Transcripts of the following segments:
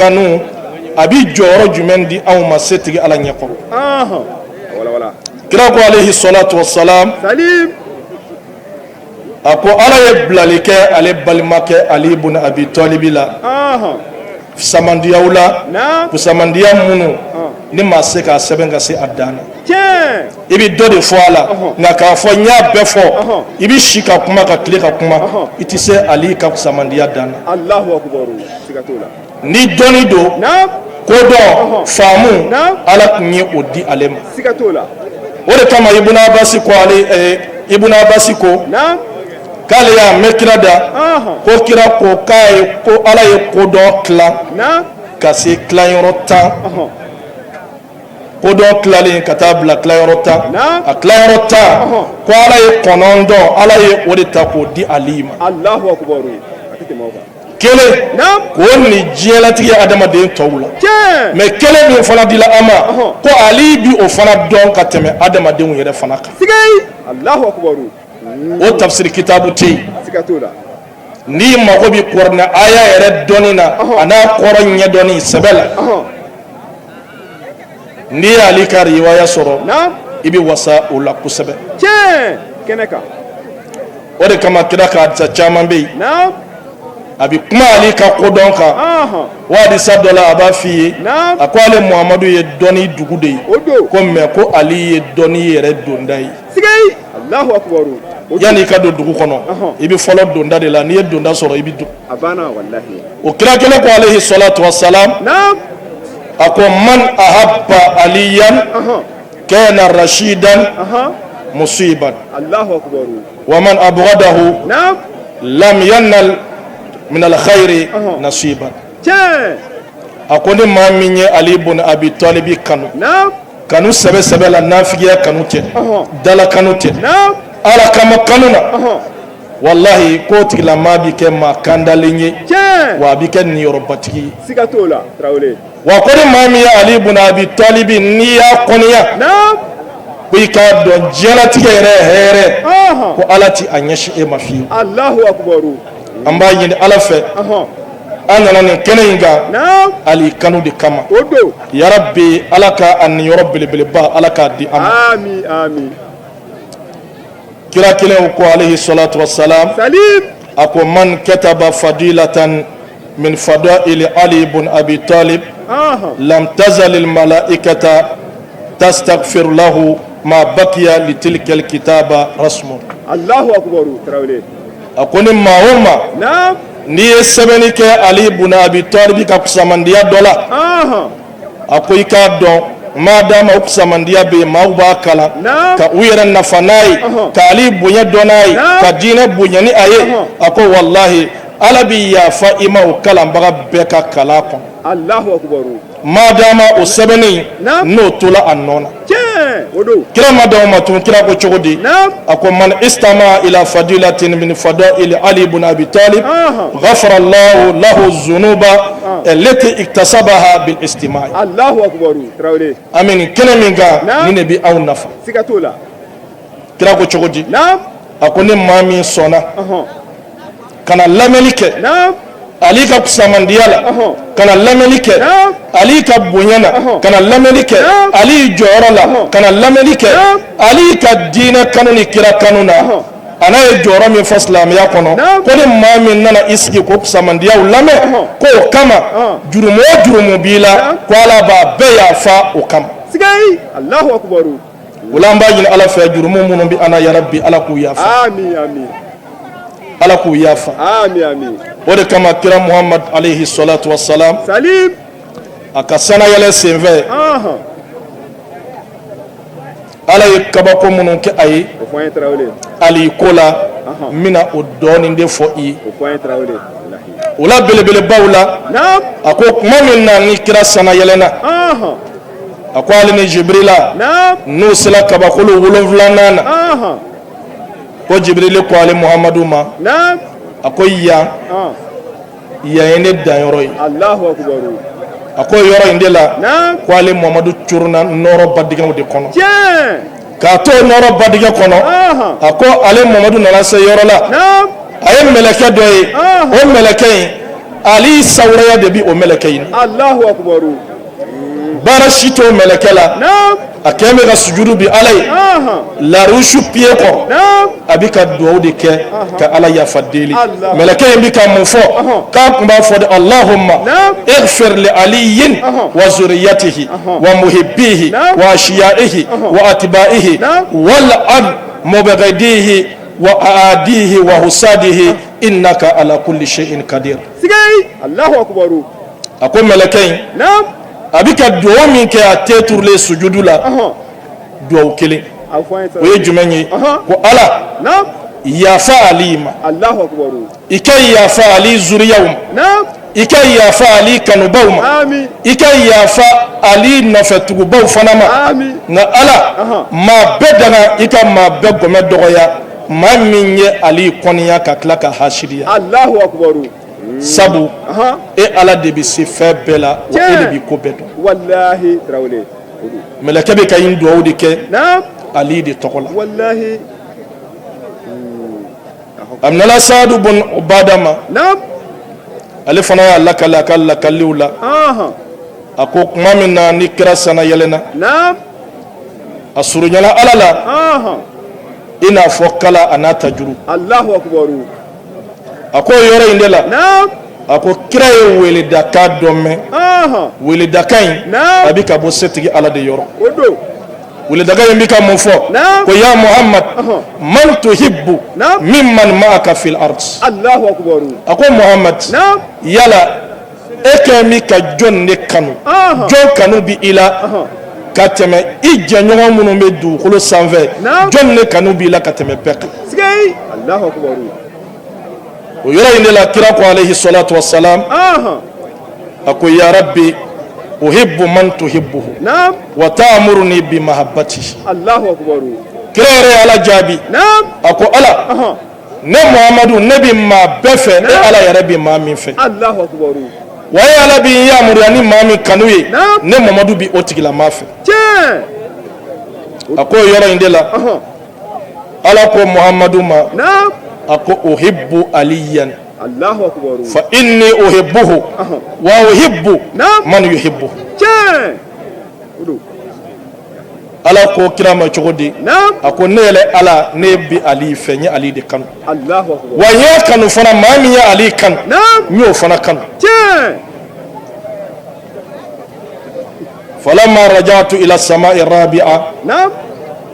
Kanu a bɛ jɔyɔrɔ jumɛn di anw ma setigi Ala ɲɛkɔrɔ? Kira ko alayhi salatu wasalam, a ko Ala ye bilali kɛ ale balimakɛ Ali ibn Abi Talibi la fisamandiyaw la, fisamandiya minnu ni maa se k'a sɛbɛn ka se a dan na. I bɛ dɔ de fɔ a la, nka k'a fɔ n y'a bɛɛ fɔ, i bɛ si ka kuma, ka tile ka kuma, i tɛ se Ali ka fisamandiya dan na. Ni dɔnni don, kodɔn, faamu, Ala tun ye o di ale ma. O de kama Ibun Abasi ko, ale Ibun Abasi ko k'ale y'a mɛn kira da ko kira ko k'a ye ko Ala ye kodɔn tilan ka se tilayɔrɔ 10, kodɔn tilalen ka taa bila tilayɔrɔ 10, a tilayɔrɔ 10, ko Ala ye 9, Ala ye o de ta k'o di Ali ma, kelen k'o ni diɲɛlatigɛ adamaden tɔw la, mais kelen min fana dila an ma, ko Ali bi o fana dɔn ka tɛmɛ adamadenw yɛrɛ fana kan. O tafsiri kitabu tɛ yen. N'i mago bɛ kuranɛ aya yɛrɛ dɔnni na, a n'a kɔrɔ ɲɛdɔnni sɛbɛ la, n'i ye Ali ka riwaya sɔrɔ, i bɛ wasa o la kosɛbɛ. O de kama kira ka hadisa caman bɛ yen, a bɛ kuma Ali ka kodɔn kan. O hadisa dɔ la, a b'a f'i ye, a ko ale Muhamadu ye dɔnni dugu de ye, ko mais ko Ali ye dɔnni yɛrɛ donda ye. Yanni i ka don dugu kɔnɔ, i bɛ fɔlɔ donda de la. N'i ye donda sɔrɔ, i bɛ don. O kira kelen ko alayhi salatu wasalam, a ko man ahabba aliyan kana rashidan musiban wa man abghadahu lam yanal min alkhairi nasiban. A ko ni maa min ye Ali ibn Abi Talibi kanu, kanu sɛbɛ sɛbɛ la, nafigiya kanu tɛ, dala kanu tɛ, Ala kama kanu na, walahi k'o tigilamaa bɛ kɛ maa kandalen ye, wa a bɛ kɛ niyɔrɔbatigi ye. Siga t'o la, Tarawele. Wa ko ni maa min ye Ali ibn Abi Talibi, n'i y'a kɔniya, ko i k'a dɔn diɲɛlatigɛ yɛrɛ hɛrɛ, ko Ala ti a ɲɛsin e ma fiyewu. Alahu akubaru. An b'a ɲini Ala fɛ, an nana nin kɛnɛ in kan Ali kanu de kama. O don. Yarabi, Ala ka a niyɔrɔ belebeleba, Ala k'a di an ma. Ami, ami. Kira kelen ko alayhi salatu wasalam, salim, a ko man kataba fadilatan min fadaili Ali ibn Abi Talib lam tazal al malaikata tastaghfir lahu ma baqiya litilka al kitaba rasmun. Allahu akbar, Tarawele. A ko ni maa o maa, n'i ye sɛbɛnni kɛ Ali ibn Abi Talib ka kusamandiya dɔ la, a ko i k'a dɔn, maa dama o kusamandiya bɛ yen, maaw b'a kalan ka u yɛrɛ nafa n'a ye, ka Ali bonya dɔn n'a ye, ka diinɛ bonya ni a ye, a ko walahi Ala bɛ yafa i ma o kalanbaga bɛɛ ka kalan kɔnɔ. Alahu akubaru. Maa dama o sɛbɛnni n'o tola a nɔ na. O don. Kira ma dan o ma tun, kira ko cogo di? A ko man istama ila fadilatin min fadaili Ali ibn Abi Talib ghafara Allahu lahu zunuba allati iktasabaha bil istima'i. Allahu akubaru, Tarawele. An bɛ nin kɛnɛ min kan, nin de bɛ aw nafa. Siga t'o la. Kira ko cogo di? A ko ni maa min sɔnna ka na lamɛnni kɛ Ali ka kusamandiya la, ka na lamɛnni kɛ Ali ka bonya na, ka na lamɛnni kɛ Ali jɔyɔrɔ la, ka na lamɛnni kɛ Ali ka diinɛ kanu ni kira kanu na, a n'a ye jɔyɔrɔ min fa silamɛya kɔnɔ, ko ni maa min nana i sigi k'o kusamandiyaw lamɛn, k'o kama jurumu o jurumu b'i la, ko Ala b'a bɛɛ yafa o kama. Alahu akubaru. O la an b'a ɲini Ala fɛ, jurumu minnu bɛ an na, yarabi Ala k'u yafa. Ami, ami. Ala k'u yafa. Ami, ami. O de kama kira Muhamad alayhi salatu wasalam, salim, a ka sanayɛlɛ senfɛ, Ala ye kabako minnu kɛ a ye O fɔ an ye, Tarawele. Ali ko la, n bɛna o dɔɔnin de fɔ i ye. O fɔ an ye, Tarawele. O la belebelebaw la, a ko tuma min na ni kira sanayɛlɛna, a ko ale ni Jibirila n'u sera kabakolo wolonfilanan na, ko Jibirili ko ale Muhamadu ma, a ko yan, yan ye ne danyɔrɔ ye. A ko yɔrɔ in de la, ko ale Muhamadu curuna nɔɔrɔ badigɛw de kɔnɔ. K'a to nɔɔrɔ badigɛ kɔnɔ, a ko ale Muhamadu nana se yɔrɔ la, a ye mɛlɛkɛ dɔ ye. O mɛlɛkɛ in Ali sawuraya de bi o mɛlɛkɛ in na. Allahu akbar. Baara si t'o mɛlɛkɛ la. A kɛn bɛ ka sujudu bi Ala ye. Larusu piye kɔrɔ. A bɛ ka duwawu de kɛ ka Ala yafa deli. Mɛlɛkɛ in bɛ ka mun fɔ? K'a tun b'a fɔ de Allahumma ighfir li aliyin wa zuriyatihi wa muhibbihi wa ashiyaihi wa atibaihi wal an mubghidihi wa aadihi wa husadihi innaka ala kulli shay'in qadir. Sigei Allahu akbar. A ko mɛlɛkɛ in a bɛ ka duwawu min kɛ a ten turulen sujudu la, duwawu kelen, o ye jumɛn ye? Ko Ala, yafa Ali ma, i ka yafa Ali zuriyaw ma, i ka yafa Ali kanubaw ma, i ka yafa Ali nɔfɛtugubaw fana ma. Nka Ala, maa bɛɛ danga, i ka maa bɛɛ gɔmɛ dɔgɔya, maa min ye Ali kɔniya ka tila ka hasidiya. Allahu akbar. Sabu e Ala de bɛ se fɛn bɛɛ la, wa e de bɛ ko bɛɛ dɔn. Walahi Tarawele. Mɛlɛkɛ bɛ ka nin duwawu de kɛ Ali de tɔgɔ la. Walahi. A minɛla Saadu bun Ubada ma, ale fana y'a lakali a ka lakaliw la. A ko tuma min na ni kira sanna yɛlɛnna, a surunyana Ala la i n'a fɔ kala a n'a tajuru. Allahu akbar. A ko o yɔrɔ in de la, a ko kira ye weledakan dɔ mɛn. Weledakan in, a bɛ ka bɔ setigi Ala de yɔrɔ. Weledakan in bɛ ka mun fɔ? Ko ya Muhammad, man tuhibbu mimman ma'aka fil ard. Allahu akbar. A ko Muhammad, yala e kɛn bɛ ka jɔn de kanu? Jɔn kanu bi i la ka tɛmɛ i jɛɲɔgɔn minnu bɛ dugukolo sanfɛ? Jɔn de kanu b'i la ka tɛmɛ bɛɛ kan? Allahu akbar. O yɔrɔ in de la, kira ko alayhi salatu wassalam, a ko ya rabbi uhibbu man tuhibbuhu wa ta'muruni bi mahabbatihi. Allahu akbar. Kira yɛrɛ ye Ala jaabi, a ko Ala, ne Muhamadu, ne bi maa bɛɛ fɛ, e Ala yɛrɛ bi maa min fɛ. Allahu akbar. Wa e Ala bi n yamaruya ni maa min kanu ye, ne Muhamadu bi o tigilamaa fɛ. A ko o yɔrɔ in de la, Ala ko Muhamadu ma, a ko uhibbu aliyan Allahu akbar. Fa inni uhibbuhu wa uhibbu man yuhibbuhu. Ala ko kira ma cogo di? A ko ne yɛrɛ Ala, ne bi Ali fɛ, n ye Ali de kanu, wa n y'a kanu fana, maa min ye Ali kanu, n y'o fana kanu. Falamma rajatu ila samai rabi'a,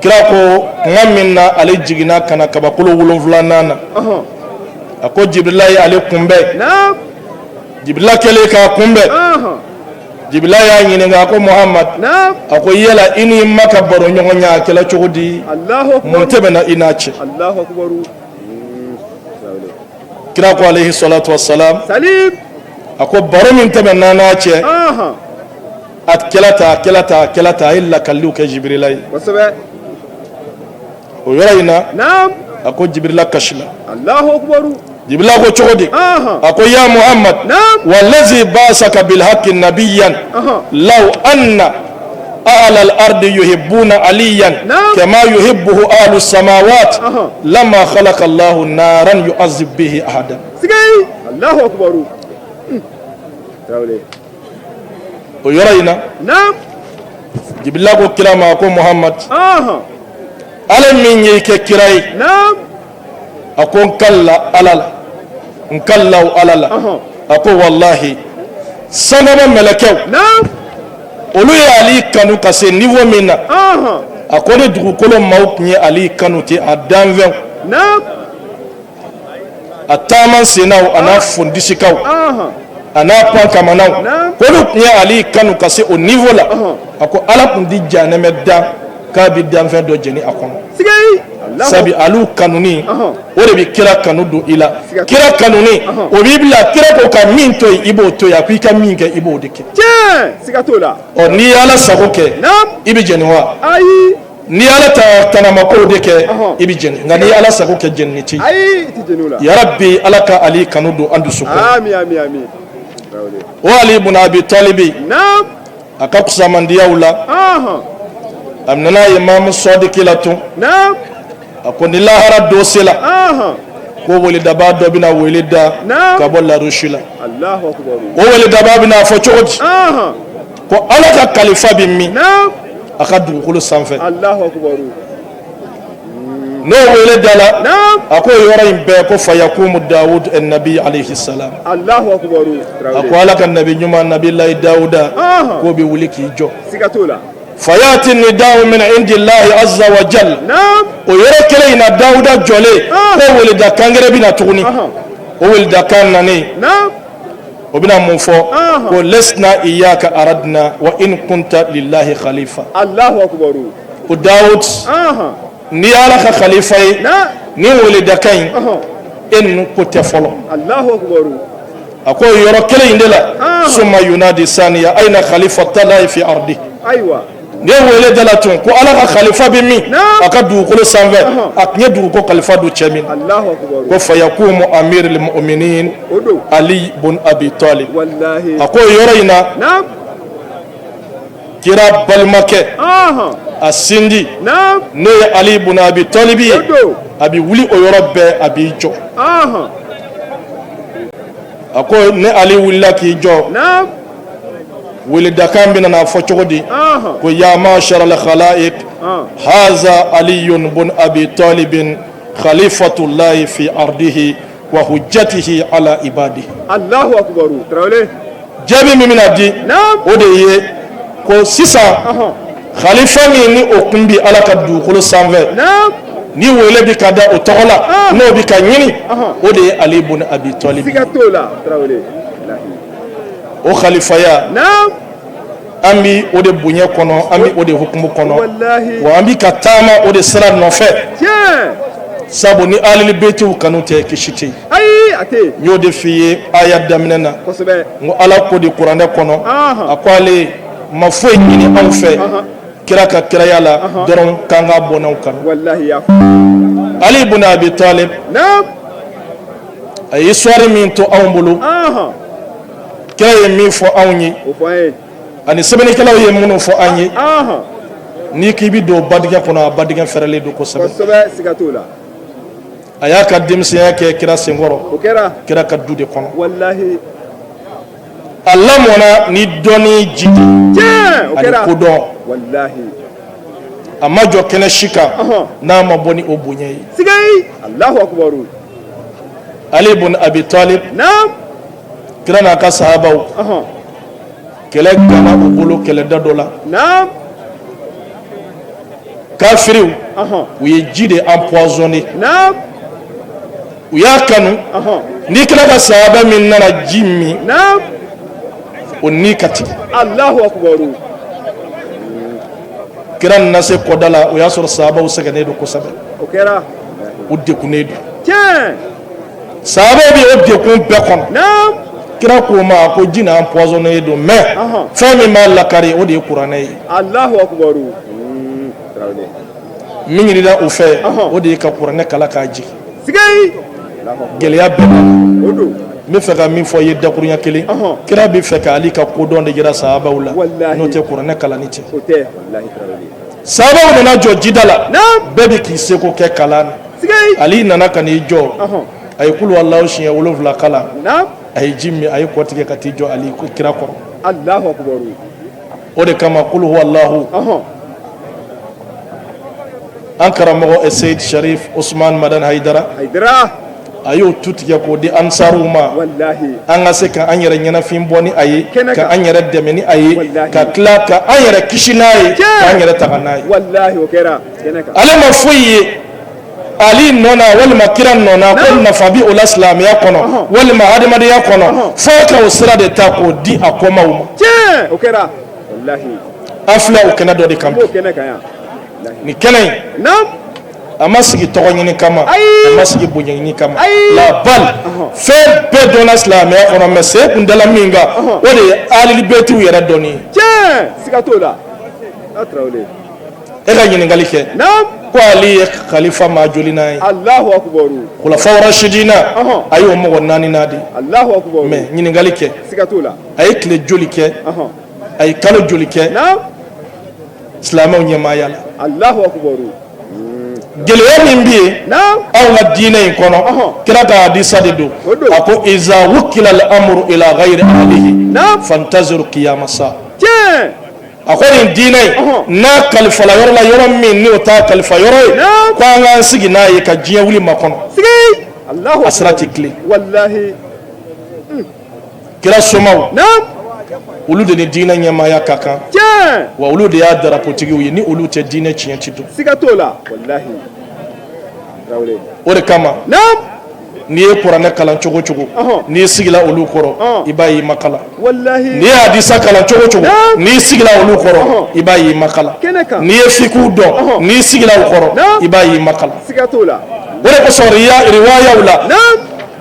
kira ko tuma min na ale jiginna ka na kabakolo wolonfilanan na, a ko Jibirila ye ale kunbɛn. Jibirila kɛlen k'a kunbɛn, Jibirila y'a ɲininka, a ko Muhamad, a ko yala i ni ma ka baro ɲɔgɔnya a kɛla cogo di? Mun tɛmɛna i n'a cɛ? Kira ko alayhi salatu wassalam, a ko baro min tɛmɛna n'a cɛ, a kɛla tan, a kɛla tan, a kɛla tan. A ye lakaliw kɛ Jibirila ye o yɔrɔ in na. A ko Jibirila kasila. Jibirila ko cogo di? A ko ya Muhammad, wallazi ba'asaka bil haqqi nabiyyan, law anna ahla al-ardi yuhibbuna aliyan kama yuhibbuhu ahlu samawat lama khalaqa Allahu naran yu'azzib bihi ahadan. Allahu akbar. O yɔrɔ in na, Jibirila ko kira ma ko Muhammad, Ala min ye i kɛ kira ye, a ko n kalila Ala la, n kalila o Ala la, a ko walahi, sankaba mɛlɛkɛw, olu ye Ali kanu ka se niveau min na, a ko ni dugukolo maaw tun ye Ali kanu ten, a danfɛnw, a taama sennaw, a n'a fondisikaw, a n'a pankamanaw, k'olu tun ye Ali kanu ka se o niveau la, a ko Ala tun ti janɛmɛ dan k'a bɛ danfɛn dɔ jeni a kɔnɔ. Sabu alu kanuni, o de bɛ kira kanu don i la. Kira kanuni, o b'i bila kira ko ka min to yen, i b'o to yen. A ko i ka min kɛ, i b'o de kɛ. Siga t'o la. Ɔ, n'i ye Ala sago kɛ, i bɛ jeni wa? Ayi. N'i ye Ala ta tanamakow de kɛ, i bɛ jeni. Nka n'i ye Ala sago kɛ, jenini tɛ yen. Ayi, i tɛ jeni o la. Yarabi, Ala ka Ali kanu don an dusukun. Ami, ami, ami. O Ali ibn Abi Talibi, a ka kusamandiyaw la, a nana Imamu Sɔdiki la tun. A ko ni lahara don sela, Ko weledabaa dɔ bɛna wele da ka bɔ larusi la. O weledabaa bɛna fɔ cogo di? Ko Ala ka kalifa bɛ min? A ka dugukolo sanfɛ. N'o wele dala, a ko yɔrɔ in bɛɛ ko fayakumu Dawud nabi alayhi salam. A ko Ala ka nabi ɲuman nabilayi Dawuda k'o bɛ wuli k'i jɔ. Fayati nida'u min indillahi azza wa jal. O yɔrɔ kelen in na, Dawuda jɔlen, ko weleda kan gɛrɛ bɛ na tuguni. O weleda kan nanen, o bɛna mun fɔ? Ko lasna iyaka aradna wa in kunta lillahi khalifa. Ko Dawud, n'i ye Ala ka khalifa ye, ni weledakan in, e ninnu ko tɛ fɔlɔ. A ko yɔrɔ kelen in de la, summa yunadi saniya ayna khalifatallahi fi ardi. Ni ye wele dala tun ko Ala ka khalifa bɛ min a ka dugukolo sanfɛ, a tun ye dugukolo kalifa don cɛ min, ko fayakumu amirul mu'minin Ali bun Abi Talib. A ko yɔrɔ in na, kira balimakɛ, a sinji, n'o ye Ali bun Abi Talib ye, a bɛ wuli o yɔrɔ bɛɛ, a b'i jɔ. A ko ni Ali wulila k'i jɔ, weledakan bɛna n'a fɔ cogo di? Ko ya ma'shar al khalaiq, haza aliyun bun abi talibin khalifatullahi fi ardihi wa hujjatihi ala ibadihi. Allahu akbar, Tarawele. Jaabi min bɛna di, o de ye ko sisan khalifa min ni o kun bi Ala ka dugukolo sanfɛ, ni wele bi ka da o tɔgɔ la, n'o bi ka ɲini, o de ye Ali bun Abi Talib. Siga t'o la, Tarawele. O khalifaya, an bi o de bonya kɔnɔ, an bi o de hukumu kɔnɔ, wa an bi ka taama o de sira nɔfɛ, sabu ni alili betiw kanu tɛ, kisi tɛ yen. Ayi, a tɛ. N y'o de f'i ye aya daminɛ na. N ko Ala ko di kuranɛ kɔnɔ, a ko ale ma foyi ɲini anw fɛ kira ka kiraya la dɔrɔn k'an ka bɔnnaw kanu. Ali ibn Abi Talib, a ye histoire min to anw bolo, kira ye min fɔ anw ye ani sɛbɛnnikɛlaw ye minnu fɔ an ye, n'i k'i bɛ don badingɛ kɔnɔ, a badingɛ fɛrɛlen don kosɛbɛ. A y'a ka denmisɛnya kɛ kira senkɔrɔ, kira ka du de kɔnɔ. A lamɔna ni dɔnni ji de ani kodɔn. A ma jɔ kɛnɛ si kan n'a ma bɔ ni o bonya ye. Ali ibn Abi Talib, kira n'a ka sahabaw, kɛlɛ ganna u bolo kɛlɛda dɔ la. Kafiriw, u ye ji de empoisonné. U y'a kanu ni kira ka sahaba min nana ji min, o ni ka tigɛ. Allahu akbar. Kira nana se kɔda la, o y'a sɔrɔ sahabaw sɛgɛnnen don kosɛbɛ. O kɛra. U degunnen don. Tiɲɛ. Sahabaw bɛ o degun bɛɛ kɔnɔ. Kira k'u ma ko ji na empoisonné don, mais fɛn min b'a lakari, o de ye kuranɛ ye. Allahu akbar. Min ɲinina u fɛ, o de ye ka kuranɛ kalan k'a jigin. Sigai. Gɛlɛya bɛɛ nana. O don. N bɛ fɛ ka min fɔ i ye dakurunya kelen, kira bɛ fɛ ka Ali ka kodɔn de jira sahabaw la, n'o tɛ kuranɛ kalanni tɛ. O tɛ, walahi, Tarawele. Sahabaw nana jɔ jida la, bɛɛ bɛ k'i seko kɛ kalan na. Ali nana ka n'i jɔ, a ye kulu Alahu siɲɛ 7 kalan, a ye ji min, a ye kɔ tigɛ ka t'i jɔ Ali kira kɔrɔ. Allahu akbar. O de kama kulu huwa Alahu, an karamɔgɔ Seyid Sharif Usman Madani Hayidara, a y'o tu tigɛ k'o di ansaruw ma, an ka se ka an yɛrɛ ɲɛnafin bɔ ni a ye, ka an yɛrɛ dɛmɛ ni a ye, ka tila ka an yɛrɛ kisi n'a ye, k'an yɛrɛ tanga n'a ye. Ale ma foyi ye Ali nɔ na walima kira nɔ na ko nafa bɛ o la silamɛya kɔnɔ walima adamadenya kɔnɔ, fo ka o sira de ta k'o di a kɔmaw ma. An filɛ o kɛnɛ dɔ de kan bi. Nin kɛnɛ in, a ma sigi tɔgɔ ɲini kama, a ma sigi bonya ɲini kama la, bal fɛn bɛɛ dɔnna silamɛya kɔnɔ, mais sen kun dala min kan, o de ye alilibetiw yɛrɛ dɔnni ye. Siga t'o la. E ka ɲininkali kɛ ko Ali ye khalifa maa joli n'a ye? Allahu akbar. Khulafa rashidina, a y'o mɔgɔ naani n'a de. Allahu akbar. Mais ɲininkali kɛ. Siga t'o la. A ye tile joli kɛ, a ye kalo joli kɛ silamɛw ɲɛmaaya la? Allahu akbar. Gɛlɛya min bɛ yen anw ka diinɛ in kɔnɔ, kira ka hadisa de don. A ko iza wukila al-amru ila ghayri ahlihi fantaziru qiyama saa. A ko nin diinɛ in, n'a kalifala yɔrɔ la, yɔrɔ min n'o t'a kalifa yɔrɔ ye, ko an k'an sigi n'a ye ka diɲɛ wuli makɔnɔ, a sira tɛ tilen. Kira somaw, olu de ni diinɛ ɲɛmaaya ka kan, wa olu de y'a darapotigiw ye. Ni olu tɛ, diinɛ tiɲɛ ti dɔn. Siga t'o la, walahi. O de kama, n'i ye kuranɛ kalan cogo cogo, n'i sigila olu kɔrɔ, i b'a ye i ma kalan. N'i ye hadisa kalan cogo cogo, n'i sigila olu kɔrɔ, i b'a ye i ma kalan. N'i ye fikiw dɔn, n'i sigila o kɔrɔ, i b'a ye i ma kalan. Siga t'o la. O de kosɔn, riwayaw la,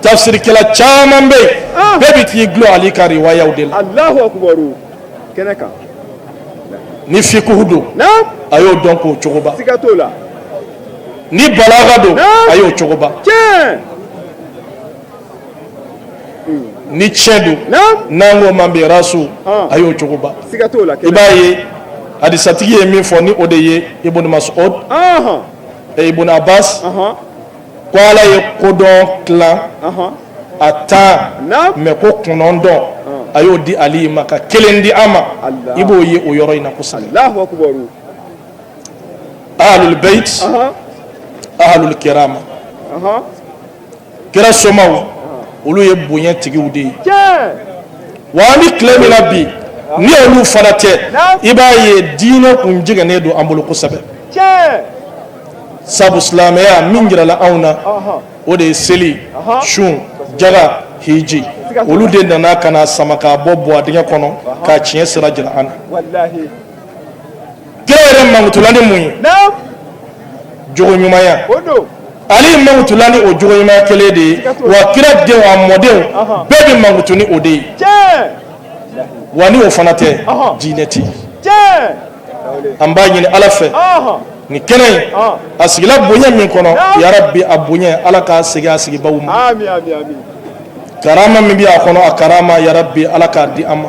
tafsirikɛla caman bɛ yen, bɛɛ bɛ t'i dulon Ali ka riwayaw de la. Alahu akubaru, kɛnɛ kan. Ni fikihu don, a y'o dɔn k'o cogoba. Siga t'o la. Ni balaga don, a y'o cogoba. Ni tiɲɛ don, n'an ko ma mirasu, a y'o cogoba. Siga t'o la. I b'a ye hadisatigi ye min fɔ, ni o de ye Ibn Mas'ud, Ibn Abbas, ko Ala ye kodɔn tilan a 10, mais ko 9 a y'o di Ali ma ka kelen di an ma. I b'o ye o yɔrɔ in na kosɛbɛ. Ahlul bayt, ahlul kirama, kira somaw, olu ye bonya tigiw de ye. Wa an bɛ tile min na bi, ni olu fana tɛ, i b'a ye diinɛ kun jigɛnnen don an bolo kosɛbɛ. Sabu silamɛya min jirala anw na, o de ye seli, sun, jaga, hiji. Olu de nana ka na sama k'a bɔ buwa dingɛ kɔnɔ k'a tiɲɛ sira jira an na. Kira yɛrɛ mankutula ni mun ye? Jogo ɲumanya. Ale mankutula ni o jogo ɲumanya kelen de ye. Wa kira denw, a mɔdenw bɛɛ bɛ mankutu ni o de ye. Wa ni o fana tɛ, diinɛ tɛ yen. An b'a ɲini Ala fɛ, nin kɛnɛ in a sigila bonya min kɔnɔ, yarabi, a bonya, Ala k'a segin a sigibaw ma. Karama min bɛ a kɔnɔ, a karama, yarabi, Ala k'a di an ma.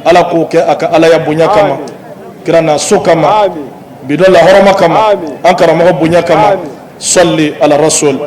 Ala k'o kɛ a ka Alaya bonya kama, kira n'a so kama, bi dɔ lahɔrɔma kama, an karamɔgɔ bonya kama. Sɔli ala rasul.